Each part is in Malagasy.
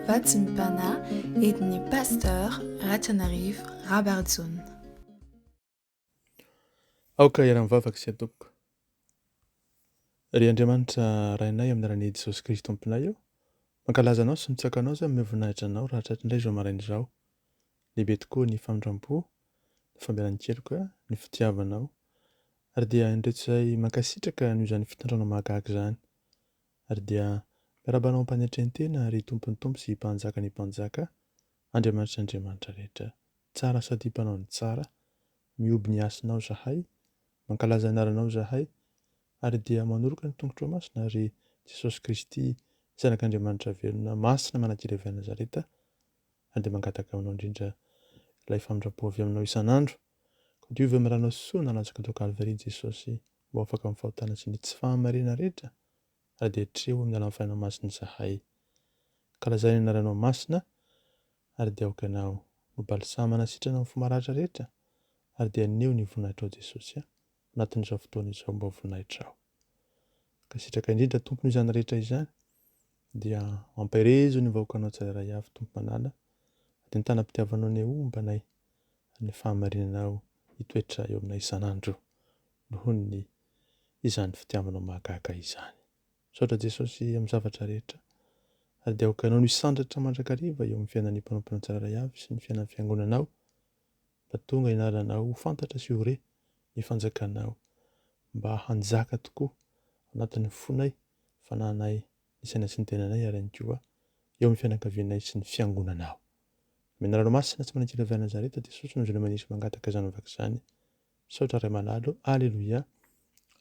Vatsim-panahy entin'ny Pasteur Ratrianarivo Rabarijaona. Aoka hiara-mivavaka isika tompoko. Ry Andriamanitra Rainay amin'ny anaran'i Jesosy Kristy Tomponay ô, mankalaza Anao sy mitsaoka Anao izay manome voninahitra Anao raha tratry indray izao maraina izao. Lehibe tokoa ny famindram-po, ny famelan-keloka, ny fitiavanao. Ary dia indreto izay mankasitraka noho izany fitondranao mahagaga izany. Ary dia miarahaba anao am-panetren-tena, ry Tompon'ny tompo sy Mpanjakan'ny mpanjaka, Andriamanitry ny andriamanitra rehetra. Tsara sady mpanao ny tsara, mihoby ny hasinao izahay, mankalaza ny anaranao izahay, ary dia manoroka ny tongotrao masina, ry Jesosy Kristy, Zanak'Andriamanitra velona, masina manan-kery avy any Nazareta, ary dia mangataka aminao indrindra ilay famindram-po avy aminao isan'andro. Koa diovy amin'ny ranao soa nalatsaka tao Kalvary Jesosy mba ho afaka amin'ny fahotana sy ny tsy fahamarinana rehetra, ary dia atreho amin'ny alalan'ny Fanahinao Masina izahay. Ankalazay ny anaranao masina, ary dia aoka Ianao no balsama hanasitrana ny fo maratra rehetra, ary dia aneho ny voninahitrao Jesosy a, anatin'izao fotoana izao mba ho voninahitrao. Mankasitraka indrindra Tompo noho izany rehetra izany. Dia ampaherezo ny vahoakanao tsirairay avy Tompo malala, dia ny tanam-pitiavanao anie homba anay, ary ny fahamarinanao hitoetra eo aminay isan'andro noho ny izany fitiavanao mahagaga izany. Misaotra Jesosy amin'ny zavatra rehetra, ary dia aoka Ianao no hisandratra mandrakariva eo amin'ny fiainan'ny mpanomponao tsirairay avy sy ny fiainan'ny fiangonanao, mba tonga ny anaranao ho fantatra sy ho re ny fanjakanao, mba hanjaka tokoa anatin'ny fonay, fanahinay, ny saina sy ny tenanay ary ihany koa eo amin'ny fianakavianay sy ny fiangonanao. Amin'ny anaranao masina tsy manan-kery avy any Nazareta, Jesosy no Zona Manisy mangataka izany vavaka izany. Misaotra Ray malalo. Aleloia.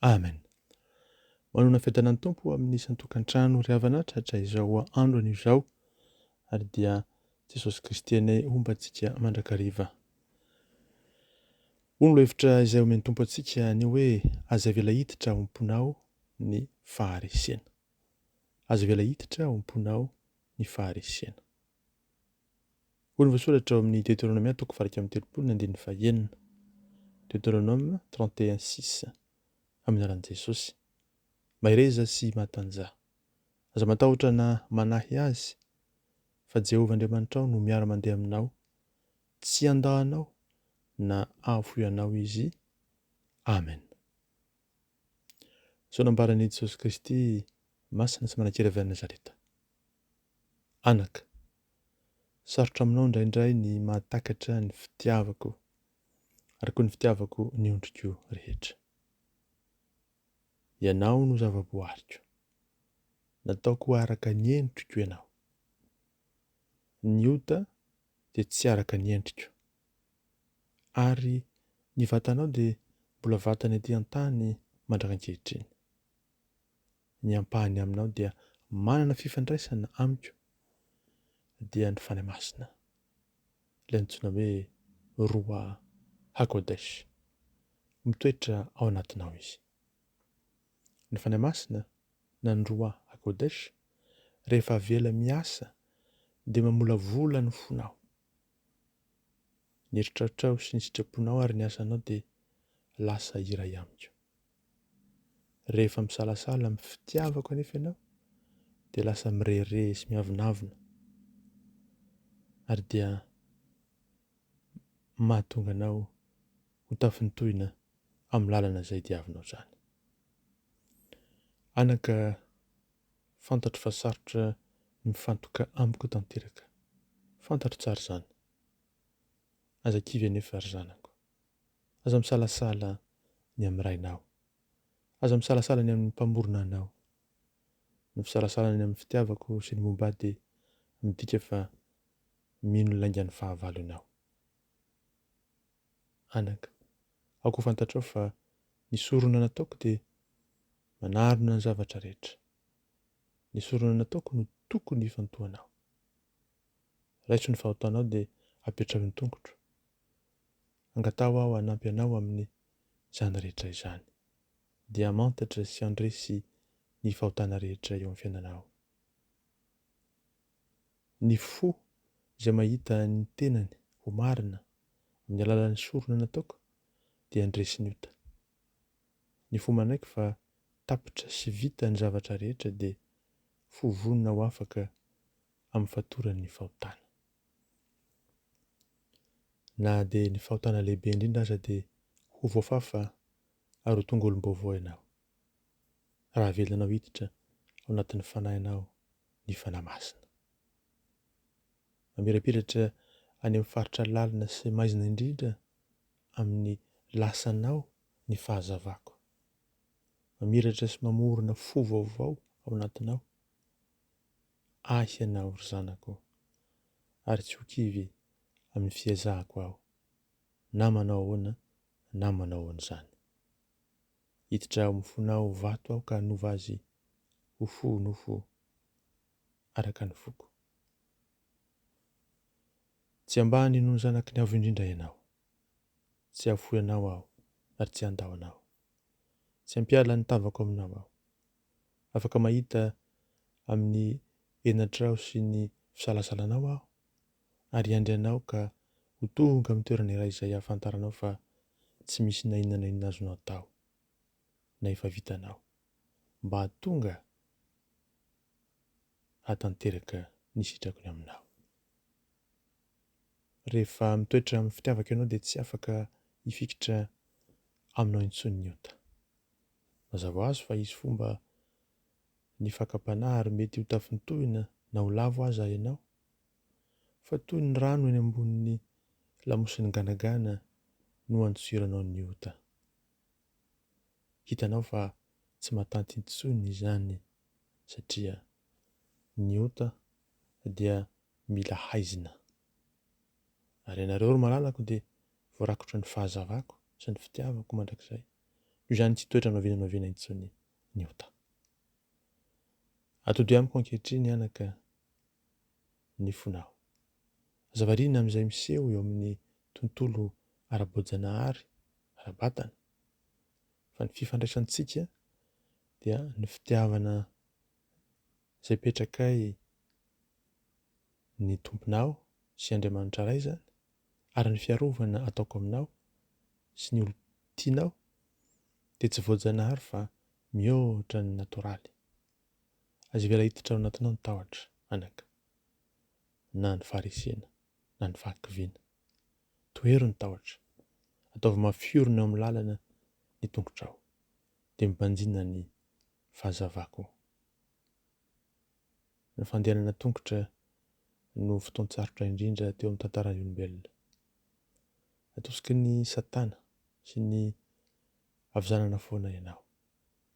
Amen. Manona fiadanan'ny Tompo amin'ny isan-tokantrano ry havana tratra izao andro anio izao ary dia Jesosy Kristy anie homba antsika mandrakariva. Hoy ny hevitra izay omen'ny Tompo antsika anio hoe aza avela hiditra ao am-ponao ny faharesena. Aza avela hiditra ao am-ponao ny faharesena. Hoy ny voasoratra ao amin'ny Deoteronomia toko faha 31 ny andininy fahenina. Deutéronome 31 6 Amin'ny anaran'i Jesosy. Mahereza sy matanjaha. Aza matahotra na manahy azy, fa Jehovah Andriamanitrao no miara-mandeha aminao, tsy handà anao na hahafoy anao Izy. Amen. Izao nambaran'i Jesosy Kristy masina sy manan-kery avy any Nazareta. Anaka, sarotra aminao indraindray ny mahatakatra ny fitiavako ary koa ny fitiavako ny ondriko rehetra. Ianao no zava-boariko. Nataoko araka ny endriko ianao. Ny ota dia tsy araka ny endriko. Ary ny vatanao dia mbola vatana ety an-tany mandrak'ankehitriny. Ny ampahany aminao dia manana fifandraisana amiko, dia ny Fanahy Masina, ilay antsoina hoe Ruah HaKodesh. Mitoetra ao anatinao izy. Ny Fanahy Masina na ny Ruah HaKodesh, rehefa avela miasa dia mamolavola ny fonao. Ny eritreritrao sy ny sitraponao ary ny asanao dia lasa iray amiko. Rehefa misalasala amin'ny fitiavako anefa ianao dia lasa mirehareha sy miavonavona ary dia mahatonga anao ho tafintohina amin'ny lalana izay diavinao izany. Anaka, fantatro fa sarotra ny mifantoka amiko tanteraka. Fantatro tsara izany. Aza kivy anefa ry zanako. Aza misalasala ny amin'ny Rainao. Aza misalasala ny amin'ny Mpamorona anao. Ny fisalasalana ny amin'ny fitiavako sy ny momba ahy dia midika fa mino ny laingan'ny fahavalo ianao. Anaka, aoka ho fantatrao fa ny sorona nataoko dia manarona ny zavatra rehetra. Ny sorona nataoko no tokony hifantohanao. Raiso ny fahotanao dia apetraho ny tongotro. Angataho aho hanampy anao amin'ny izany rehetra izany. Dia hamantatra sy handresy ny fahotana rehetra eo amin'ny fiainanao. Ny fo izay mahita ny tenany ho marina amin'ny alalan'ny sorona nataoko dia handresy ny ota. Ny fo manaiky fa tapitra sy vita ny zavatra rehetra dia fo vonona ho afaka. amin'ny fatoran'ny fahotana. Na dia ny fahotana lehibe indrindra aza dia ho voafafa ary ho tonga olom-baovao ianao, raha avelanao hiditra ao anatin'ny fanahinao ny Fanahy Masina. Mamirapiratra any amin'ny faritra lalina sy maizina indrindra amin'ny lasanao ny fahazavako. Mamiratra sy mamorona fo vaovao ao anatinao ahy ianao, ry zanako, ary tsy ho kivy amin'ny fiezahako aho, na manao ahoana na manao ahoana izany. Hiditra ao amin'ny fonao vato aho ka hanova azy ho fo nofo araka ny foko. Tsy ambany noho ny zanaky ny Avo Indrindra ianao. Tsy hahafoy anao aho ary tsy handao anao. Tsy hampiala ny tavako aminao aho. Afaka mahita amin'ny henatrao sy ny fisalasalanao aho ary hiandry anao ka ho tonga amin'ny toerana iray izay hahafantaranao fa tsy misy na inona na inona azonao atao na efa vitanao mba hahatonga hahatanteraka ny sitrakony aminao. Rehefa mitoetra amin'ny fitiavako ianao dia tsy afaka hifikitra aminao intsony ny ota. Mazava ho azy fa hisy fomba ny fakam-panahy ary mety ho tafintohina na ho lavo aza ianao. Fa toy ny rano eny ambonin'ny lamosin'ny ganagana no andosiranao ny ota. Hitanao fa tsy mahatanty intsony izany satria ny ota dia mila haizina. Ary ianareo ry malalako dia voarakotra ny fahazavako sy ny fitiavako mandrakizay, noho izany tsy hitoetra na oviana na oviana intsony ny ota. Atodiho amiko ankehitriny anaka ny fonao. Aza variana amin'izay miseho eo amin'ny tontolo ara-boajanahary, ara-batana, fa ny fifandraisantsika dia ny fitiavana izay petrakay ny Tomponao sy Andriamanitra Ray izany, ary ny fiarovana ataoko aminao sy ny olon-tianao dia tsy voajanahary fa mihoatra ny natoraly. Aza avela hiditra ao anatinao ny tahotra, anaka, na ny faharesena, na ny fahakiviana. Tohero ny tahotra. Ataovy mafy orina eo amin'ny lalana ny tongotrao, dia mibanjina ny fahazavako. Ny fandehanana tongotra no fotoan-tsarotra indrindra teo amin'ny tantaran'ny olombelona. Atosiky ny Satana sy ny havizanana foana ianao.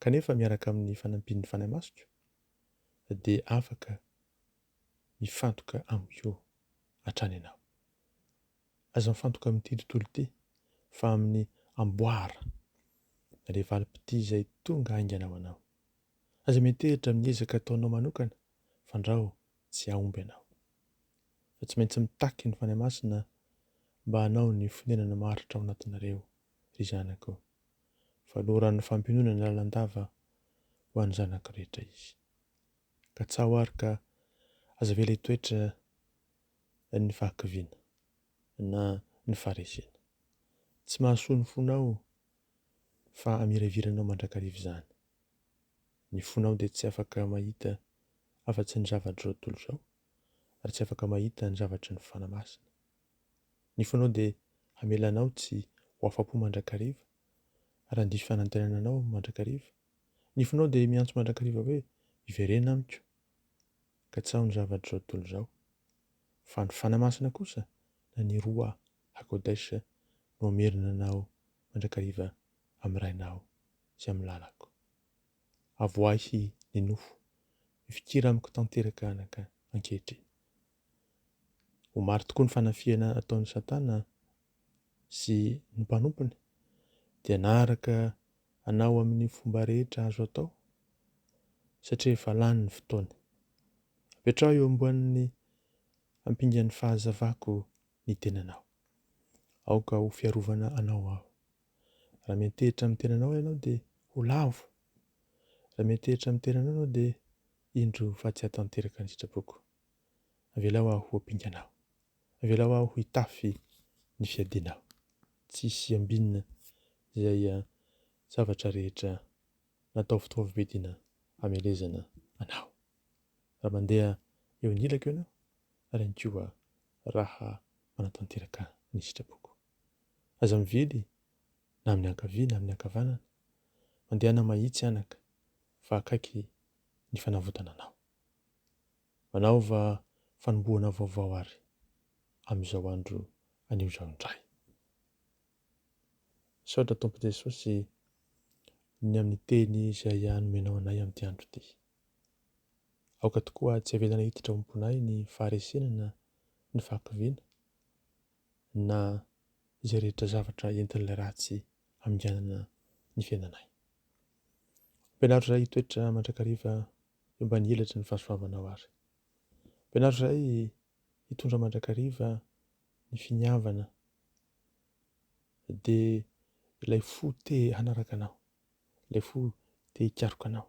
Kanefa miaraka amin'ny fanampian'ny Fanahy Masiko dia afaka mifantoka amiko hatrany ianao. Aza mifantoka amin'ity tontolo ity fa amin'ny amboara na ilay valim-pitia izay tonga haingana ho anao. Aza miantehitra amin'ny ezaka ataonao manokana fandrao tsy hahomby ianao. Fa tsy maintsy mitaky ny Fanahy Masina mba hanao ny fonenana maharitra ao anatinareo, ry zanako. Fa loharanon'ny fampiononana lalandava ho an'ny zanako rehetra Izy. Katsaho àry ka aza avela hitoetra ny fahakiviana na ny faharesena. Tsy mahasoa ny fonao fa amiraviranao mandrakariva izany. Ny fonao dia tsy afaka mahita afa-tsy ny zavatr'izao tontolo izao, ary tsy afaka mahita ny zavatry ny Fanahy Masina. Ny fonao dia hamela anao tsy ho afa-po mandrakariva, ary handiso fanantenana anao mandrakariva. Ny fonao dia miantso mandrakariva hoe, Miverena amiko. Katsaho ny zavatr'izao tontolo izao. Fa ny Fanahy Masina kosa, na ny Ruah HaKodesh, no hamerina anao mandrakariva amin'ny Rainao sy amin'ny lalako. Avoahy ny nofo, mifikira amiko tanteraka anaka ankehitriny. Ho maro tokoa ny fanafihana ataon'i Satana sy ny mpanompony, dia hanaraka anao amin'ny fomba rehetra azo atao, satria efa lany ny fotoany. Apetraho eo ambonin'ny ampingan'ny fahazavako ny tenanao. Aoka ho fiarovana anao aho. Raha miantehitra amin'ny tenanao ianao dia ho lavo. Raha miantehitra amin'ny tenanao ianao dia indro fa tsy hahatanteraka ny sitrapoko. Avelao aho ho ampinganao. Avelao aho hitafy ny fiadianao. Tsy hisy ambinina izay zavatra rehetra natao fitaovam-piadiana hamelezana anao. Raha mandeha eo anilako ianao ary ihany koa raha manatanteraka ny sitrapoko. Aza mivily na amin'ny ankavia na amin'ny ankavanana. Mandehana mahitsy anaka fa akaiky ny fanavotana anao. Manaova fanombohana vaovao ary amin'izao andro anio izao indray. Misaotra Tompo Jesosy ny amin'ny teny izay nomenao anay amin'ity andro ity. Aoka tokoa tsy havelana hiditra ao am-ponay ny faharesena na ny fahakiviana na izay rehetra zavatra entin'ilay ratsy haminganana ny fiainanay. Ampianaro izahay hitoetra mandrakariva eo ambany elatry ny fahasoavanao ary. Ampianaro izahay hitondra mandrakariva ny finiavana dia ilay fo te hanaraka anao, ilay fo te hikaroka anao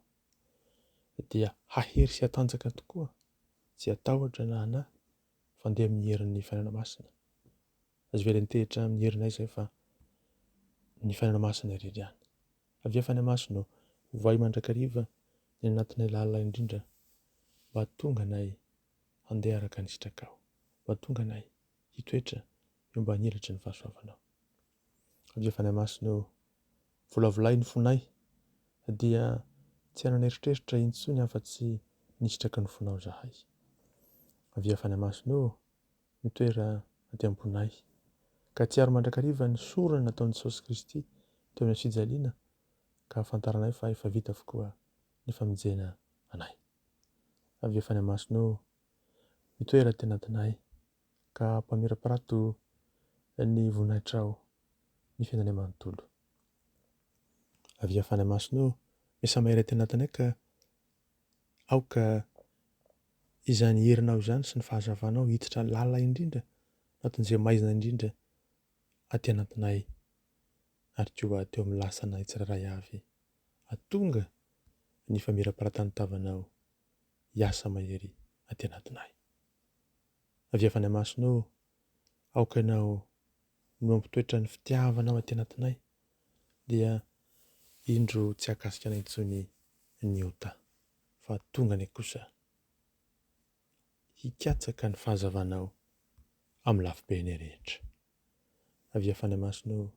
dia hahery sy hatanjaka tokoa, tsy hatahotra na hanahy fa andeha amin'ny herin'ny Fanahy Masina. Azo velon-tehitra amin'ny herinay izay fa ny Fanahy Masina irery ihany. Avia Fanahy Masina ô, ovay mandrakariva ny anatinay lalina indrindra mba hahatonga anay handeha araka ny sitrakao, mba hahatonga anay hitoetra eo ambany elatry ny fahasoavanao. Avia Fanahy Masina ô, volavolay ny fonay dia tsy hanana eritreritra intsony afa-tsy ny sitraky ny fonao izahay. Avia Fanahy Masina ô, mitoera aty am-ponay, ka tsiaro mandrakariva ny sorona nataon'i Jesosy Kristy teo amin'ny hazofijaliana ka ahafantaranay fa efa vita avokoa ny famonjena anay. Avia Fanahy Masina ô, mitoera aty anatinay ka ampamirapirato ny voninahitrao ny fiainanay manontolo. Avia Fanahy Masina ô, miasa mahery aty anatinay ka aoka izany herinao izany sy ny fahazavanao hiditra lalina indrindra anatin'izay maizina indrindra aty anatinay ary koa teo amin'ny lasanay tsirairay avy. Hahatonga ny famirapiratan'ny tavanao hiasa mahery aty anatinay. Avia Fanahy Masina ô, aoka Ianao no hampitoetra ny fitiavanao aty anatinay, dia indro tsy hahakasika anay intsony ny ota, fa tonga anay kosa hikatsaka ny fahazavanao amin'ny lafibeny rehetra. Avia Fanahy Masina ô,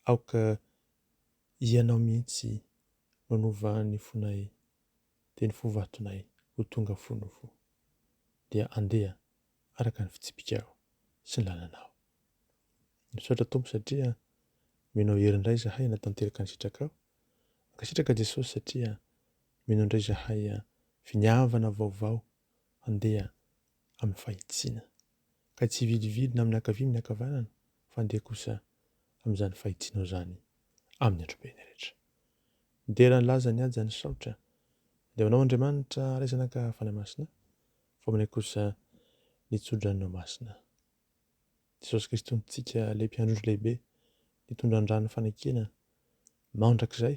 aoka Ianao mihitsy no hanova ny fonay dia ny fo vatonay ho tonga fo nofo, dia andeha araka ny fitsipikao sy ny lalanao. Misaotra Tompo satria omenao hery indray izahay hanatanteraka ny sitrakao. Mankasitraka Jesosy satria omenao indray izahay finiavana vaovao handeha amin'ny fahitsiana. Ka tsy hivilivily na amin'ny ankavia amin'ny ankavanana fa handeha kosa amin'izany fahitsianao izany amin'ny androbeny rehetra. Midera ny laza ny haja ny saotra dia ho anao Andriamanitra Ray Zanaka Fanahy Masina fa aminay kosa ny tsodranonao masina. Jesosy Kristy Tompontsika ilay mpiandry ondry lehibe nitondra ny rano fanekena mandrakizay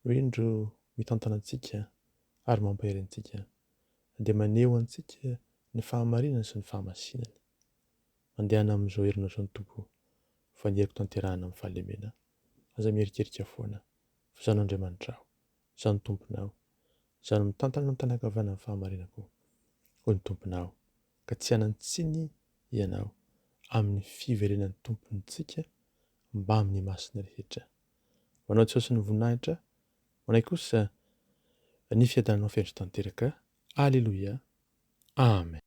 no indro mitantana antsika ary mampahery antsika dia maneho antsika ny fahamarinany sy ny fahamasinany. Mandehana amin'izao herinao izao ny Tompo fa ny heriko tanterahana amin'ny fahalemena. Aza miherikerika foana fa Izaho no Andriamanitrao, Izaho no Tomponao, Izaho no mitantana anao an-tanan-kavanana ny fahamarinako, hoy ny Tomponao, ka tsy hanan-tsiny ianao amin'ny fiverenan'ny Tompontsika mbamin'ny masina rehetra. Ho anao Jesosy ny voninahitra, ho anay kosa ny fiadananao feno sy tanteraka. Aleloia. Amen.